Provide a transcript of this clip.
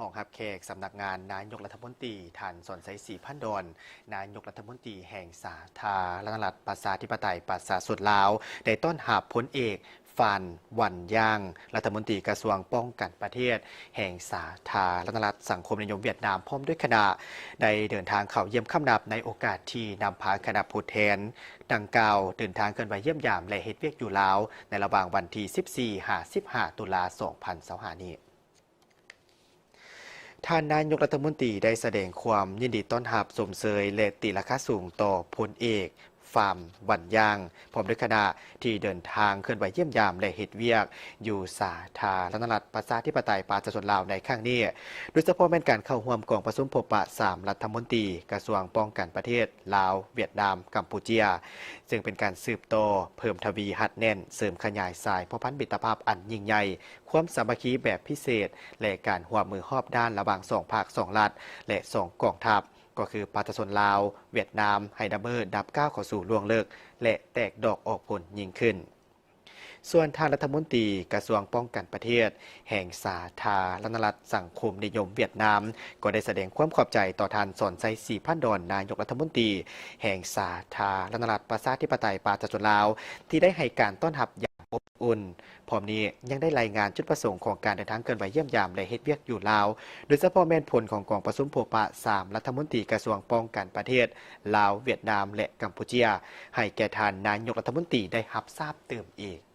ຫ້ອງຮັບແຂກສຳນັກງານນາຍົກລັດຖະມົນຕີ ທ່ານ ສອນໄຊ ສີພັນດອນ ນາຍົກລັດຖະມົນຕີແຫ່ງສາທາລະນະລັດ ປະຊາທິປະໄຕ ປະຊາຊົນລາວ ໄດ້ຕ້ອນຮັບພົນເອກ ຟານ ວັນຢາງ ລັດຖະມົນຕີກະຊວງປ້ອງກັນປະເທດ ແຫ່ງສາທາລະນະລັດສັງຄົມນິຍົມຫວຽດນາມ ພ້ອມດ້ວຍຄະນະ ໄດ້ເດີນທາງເຂົ້າຢ້ຽມຄຳນັບໃນໂອກາດທີ່ນຳພາຄະນະຜູ້ແທນດັ່ງກ່າວ ເດີນທາງເຄື່ອນໄຫວຢ້ຽມຢາມ ແລະ ເຮັດວຽກຢູ່ລາວ ໃນລະຫວ່າງວັນທີສິບສີ່ ຫາ ສິບຫ້າ ຕຸລາ ສອງພັນຊາວຫ້ານີ້. ທ່ານນາຍົກລັດຖະມົນຕີໄດ້ສະແດງຄວາມຍິນດີຕ້ອນຮັບ, ຊົມເຊີຍ ແລະ ຕີລາຄາສູງຕໍ່ພົນເອກ ຟານ ວັນຢາງ ພ້ອມດ້ວຍຄະນະ ທີ່ເດີນທາງເຄື່ອນໄຫວຢ້ຽມຢາມ ແລະ ເຮັດວຽກຢູ່ສາທາລະນະລັດ ປະຊາທິປະໄຕ ປະຊາຊົນລາວໃນຄັ້ງນີ້, ໂດຍສະເພາະແມ່ນການເຂົ້າຮ່ວມກອງປະຊຸມພົບປະສາມລັດຖະມົນຕີກະຊວງປ້ອງກັນປະເທດ ລາວ, ຫວຽດນາມ, ກຳປູເຈຍ, ເຊິ່ງເປັນການສືບຕໍ່ເພີ່ມທະວີຮັດແໜ້ນ, ເສີມຂະຫຍາຍສາຍພົວພັນມິດຕະພາບອັນຍິ່ງໃຫຍ່, ຄວາມສາມັກຄີແບບພິເສດ ແລະ ການຮ່ວມມືຮອບດ້ານລະຫວ່າງສອງພາກສອງລັດ ແລະ ສອງກອງທັບ ກໍຄືປະຊາຊົນລາວ, ຫວຽດນາມ ໃຫ້ນຳເມີດັບກ້າວເຂົ້າສູ່ລວງເລິກ ແລະ ແຕກດອກອອກຜົນຍິ່ງຂຶ້ນ. ສ່ວນທ່ານລັດຖະມົນຕີກະຊວງປ້ອງກັນປະເທດ ແຫ່ງສາທາລະນະລັດສັງຄົມນິຍົມຫວຽດນາມ ກໍໄດ້ສະແດງຄວາມຂອບໃຈຕໍ່ທ່ານ ສອນໄຊ ສີພັນດອນ ນາຍົກລັດຖະມົນຕີແຫ່ງສາທາລະນະລັດປະຊາທິປະໄຕປະຊາຊົນລາວ ທີ່ໄດ້ໃຫ້ການຕ້ອນຮັບຢ່າງ ອົບອຸ່ນ. ພ້ອມນີ້ຍັງໄດ້ລາຍງານຈຸດປະສົງຂອງການເດີນທາງເຄື່ອນໄຫວຢ້ຽມຢາມ ແລະ ເຮັດວຽກຢູ່ລາວ, ໂດຍສະເພາະແມ່ນຜົນຂອງກອງປະຊຸມພົບປະສາມລັດຖະມົນຕີກະຊວງປ້ອງກັນປະເທດ ລາວ, ຫວຽດນາມ ແລະ ກຳປູເຈຍ ໃຫ້ແກ່ທ່ານນາຍົກລັດຖະມົນຕີໄດ້ຮັບຊາບຕື່ມອີກ.